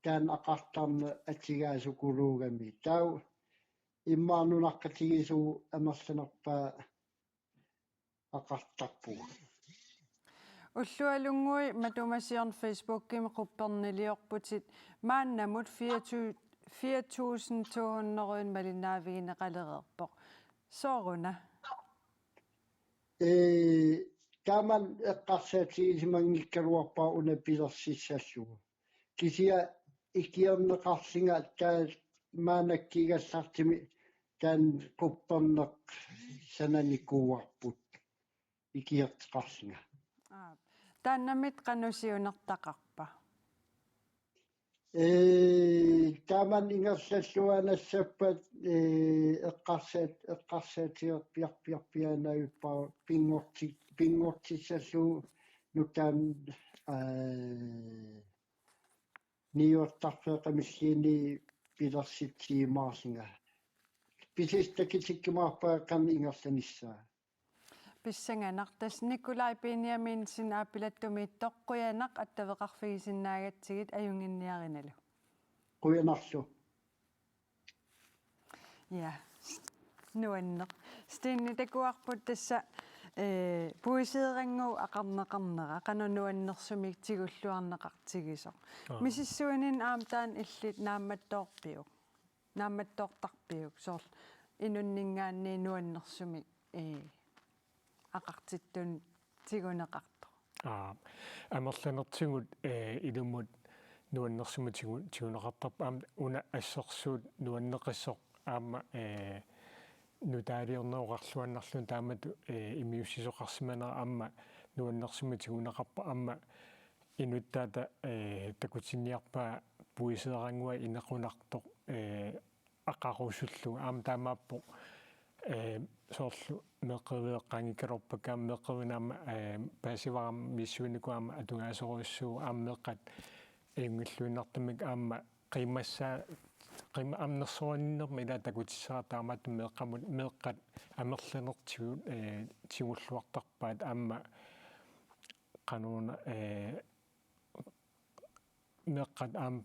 taanna aqartarneq atugaasukuluugami. Taava immaqa nunaqqatigiissuugut amerlanerpaat aqartarpugut. Ullualunnguit Matuma Siorna Facebookimi qupperniliorputit maannamut fire tusind to hundrede malinnaavigineqalereerpoq. Sooruna? Ee, taamani eqqarsaatigisimanngikkaluarpara una pilersissallugu. Kisianni ikiorneqarlunga taava maannakkut kigallartumik taanna qupperneq sananikuuarput ikiorteqarlunga. Aap. Taannamiit qanoq siunertaqarpa? Ee, taamani ingerlalluaannassappat, ee, eqqarsaat-, eqqarsaatigerpiarpiarpiaannavippara pinngorti-, pinngortissallugu nutaamik, ee, niuertarfeeqqamilluunniit pilersitsiumaarlunga. Pisisut takutikkumaarpakka qanoq ingerlanissaa. Pissanganaq, tassa Nikolaj Benjaminsen aappilattumiittoq, qujanaq attaveqarfigisinnaagatsigit, ajunnginniarinalu. Qujanarlu. Ja, nuanneq. Stine, takuarput tassa, eh, puiseerannguup aqarneqarnera qanoq nuannersumik tigulluarneqartigisoq. Aa. Misissuininni aamma taanna illit naammattoorpiuk? Naammattoortarpiuk soorlu inunninngaanniit nuannersumik, ee, aqartittunik tiguneqartoq? Aa, amerlanertigut, ee, ilumut nuannersumik tigu-, tiguneqartarpoq aamma una assersuut nuanneqassaaq aamma, ee, nutaaliorneq oqarluinnarlugu taamatut, ee, immiussisoqarsimanera aamma nuannersumik tiguneqarpoq aamma inuttaata, ee, takutinniarpaa puiseerannguaq inequnartoq, ee, aqarusullugu aamma taamaappoq, ee, soorlu meeqqeriviit eqqaanngikkaluarpakka aamma meeqqeriviit aamma, ee, paasivara aamma misissuinikuuvoq aamma atugaasorujussuuvoq aamma meeqqat ajunngilluinnartumik aamma qiimmassaa-, qiimma-, aamma nersorninnermi ila takutissara taamatut meeqqamut, meeqqat amerlanertigut, ee, tigulluartarpaat aamma qanoruna, ee, meeqqat aamma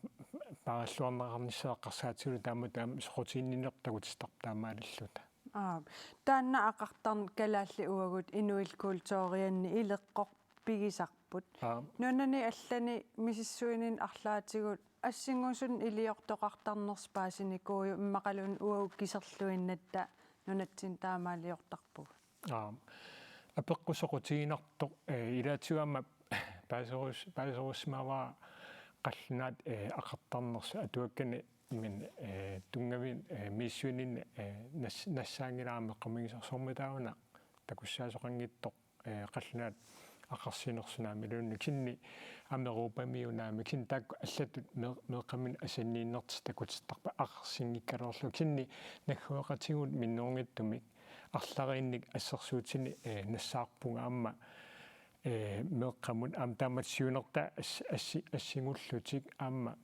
paaralluarneqarnissaat eqqarsaatigalugu taamatut aamma soqutiginninnerput takutittarput taamaalilluta. Aap. Taanna aqartarneq kalaallit uagut inuillu kulturianni ileqqor-, pigisarput. Aap. Nunani allani misissuininni arlaatigut assingusunut iliortoqartarnersoq paasinikuuvoq immaqaluunniit uagut kiserluinnattaaq nunatsinni taamaaliortarpugut. Aap. Apeqqut soqutiginartoq, eh, ilaatigut aamma paaserus-, paaserussimavara qallunaat, eh, aqartarnersut atuakkani min, eh, tunngaviit, eh, misissuininni, eh, nas-, nassaanngilaq aamma eqqumiigisorsuarmi taavana takussaasoqanngitsoq, eh, qallunaat aqarsinersunaamiluunniit kisianni aamma Europamiuunaami kisianni taakku allatut mee-, meeqqaminnik asanninnertik takutittarput aqarsinngikkaluarlugit kisianni naggueqatigut minnerunngitsumik arlariinnik assersuutini, eh, nassaarpunga aamma, eh, meeqqamut aamma taamatut siunertaat ass-, assi-, assingullutik aamma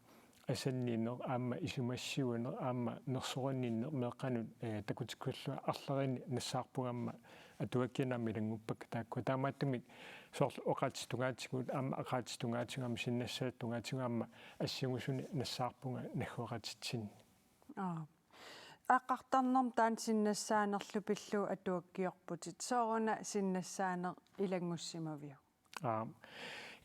asanninneq aamma isumassiuineq aamma nersorinninneq meeqqanut, eh, takutikkusullugu arlariinnik nassaarpunga aamma atuakkianut aamma ilannguppakka taakku. Taamaattumik soorlu oqaatsip tungaatigut aamma aqaatsip tungaatigut aamma sinnassaata tungaatigut aamma assingusuni nassaarpunga naggueqatitsinni. Aap. Aqartarnermut taanna sinnassaanerlu pillugu atuakkiorputit. Sooruna sinnassaaneq ilanngussimaviuk? Aap.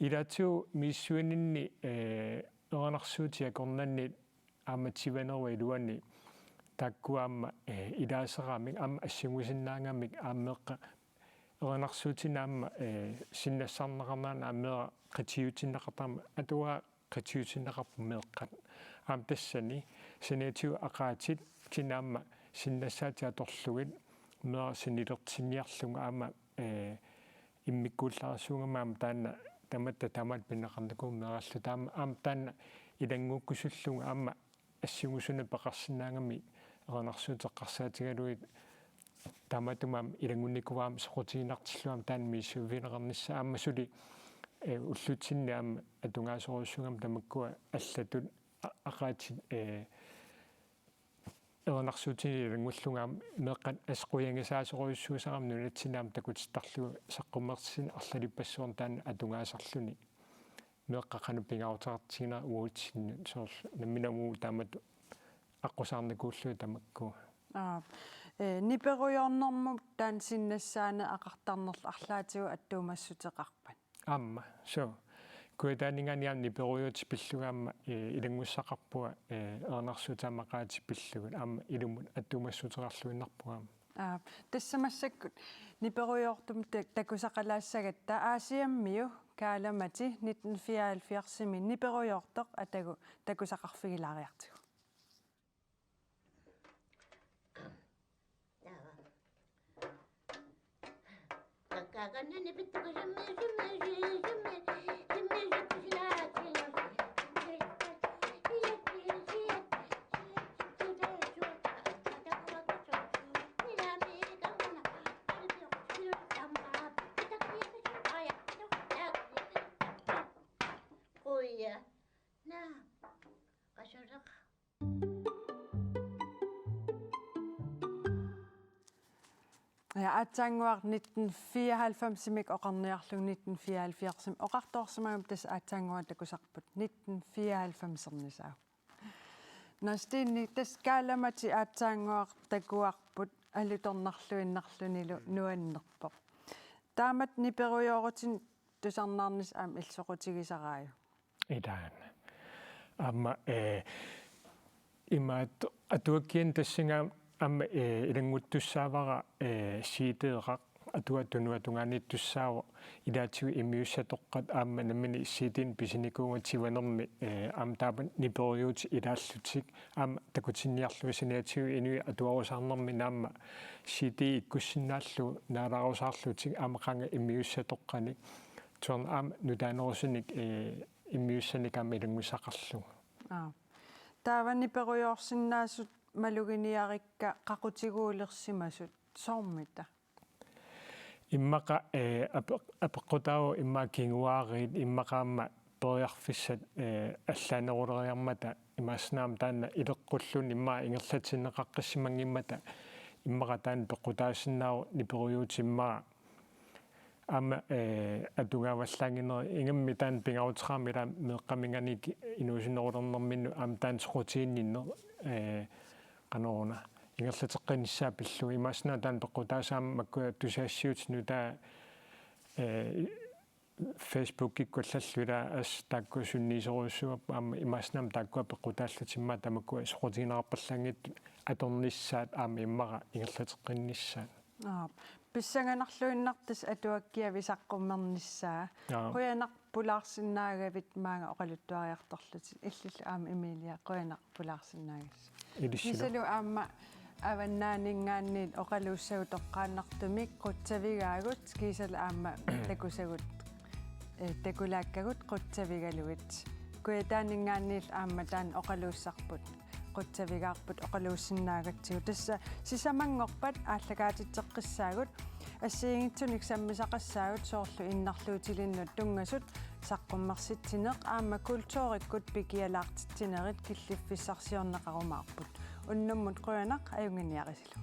Ilaatigut misissuininni, eh, erinarsuutit akornanni aamma tivanerup iluani taakku aamma, eh, ilaaseramik aamma assingusinnaagamik aamma meeqqat erinarsuutinik aamma, eh, sinnassarneqarnerannik aamma meeraq qitiutinneqartarami atuagaq qitiutinneqarput meeqqat. Aamma tassani saniatigut aqaatit kisianni aamma sinnassaatit atorlugit meeraq sanilertinniarlugu aamma, eh, immikkuullarissuugami aamma taanna tamatta tamaat pineqarnikuummat meeraalluta aamma, aamma taanna ilannguukkusullugu aamma assingusunut peqarsinnaagamik erinarsuutit eqqarsaatigalugit taamaattumik aamma ilanngunnikuuara aamma soqutiginartillugu aamma taanna misissuiffigineqarnissaa aamma suli, eh, ullutsinni aamma atugaasorujussuugami tamakkua allatut a-, aqaatit, eh, erinarsuutinik ilanngullugit aamma meeqqat assut qujagisaasorujussuusarami nunatsinni aamma takutittarlugu saqqummersineq arlalippassuarni taanna atugaasarluni. Meeqqat qanoq pingaaruteqartigineraat uatsinnut soorlu nammineq uagut taamatut aqqusaarnikuullugit tamakku. Aap. Eh, niperujoornermut taanna sinnassaaneq aqartarnerlu arlaatigut attuumassuteqarpat? Aamma, suu. Kujataaninngaanniit aamma niperujoortut pillugit aamma, eh, ilanngussaqarpunga, eh, erinarsuutit aamma aqaatit pillugit aamma ilumut attuumassuteqarluinnarpunga aamma. Aap, tassa massakkut niperujoortumik ta-, takusaqalaassagatta Aasiammiu Kaalamati nitten fireoghalvfjerdsimi niperujoortoq atagu takusaqarfigilaariartigu. Quja. Naa. Qasuleq. Ja, aatsaannguaq nitten fireoghalvfemsimik oqarniarlugu nitten fireoghalvfjerdsimi oqartoorsimagami tassa aatsaannguaq takusarput nitten fireoghalvfemsernissaa. Nå Stine, tassa Kaalamati aatsaannguaq takuarput alutornarluinnarlunilu nuannerpoq. Taamatut niperujoorutinik tusarnaarnissaq aamma illit soqutigisaraajuk? Ilaana. Aamma, eh, imaattoq atuakkiani tassunga aamma, eh, ilannguttussaavara, eh, C D-eqartoq atuagaq tunuatungaaniittussaavoq ilaatigut immiussatoqqat aamma nammineq C D-nik pisinikuuvugut tivanermi, eh, aamma taava niperujuutit ilaallutik aamma takutinniarlugit saniatigut inuit atuarusaarnerminni aamma C D ikkussinnaallugu naalaarusaarlutik aamma qanga immiussatoqqanik. Soorlu aamma nutaanerusunik, eh, immiussanik aamma ilanngussaqarlugu. Aap. Taava niperujoorsinnaasut maluginiarikka qaqutiguulersimasut soormita? Immaqa, eh, ape-, apeqqutaavoq immaqa kinguaariit immaqa aamma periarfissat, eh, allaaneruleriarmata imaassinnaavoq taanna ileqqulluunniit immaqa ingerlatinneqaqqissimanngimmata immaqa taanna peqqutaasinnaavoq niperujuutit immaqa aamma, eh, atugaavallaannginneri ingammik taanna pingaaruteqarami ilaa meeqqaminngaanniit inuusunnerulernerminnut aamma taanna soqutiginninneq, eh, qanoruna ingerlateqqinnissaa pillugu imaassinnaavoq taanna peqqutaasut aamma makku tusagassiuutinut taava, eh, Facebookikkut allallu ila assut taakku sunniisorujussuupput aamma imaassinnaammat taakkua peqqutaallutik immaqa tamakku soqutiginarpallaanngitsut atornissaat aamma immaqa ingerlateqqinnissaat. Aap. Pissanganarluinnartoq atuakkiavik saqqummernissaa. Aap. Qujanaq pulaarsinnaagavit maanga oqaluttuariartorlutit. Illillu aamma Emilia qujanaq pulaarsinnaagassat. Ilissilu. Kiisalu aamma avannaaninngaanniit oqaluussagut toqqaannartumik qutsavigaagut kiisalu aamma takusagut, eh, takulaakkagut qutsavigalugit. Kujataaninngaanniit aamma taanna oqaluussarput qutsavigaarput oqaluussinnaagatsigu. Tassa sisamanngorpat aallakaatitseqqissaagut, assigiinngitsunik sammisaqassaagut soorlu innarluutilinnut tunngasut saqqummersitsineq aamma kulturikkut pikialaartitsinerit killiffissarsiorneqarumaarput. Unnummut qujanaq ajunnginiarisilu.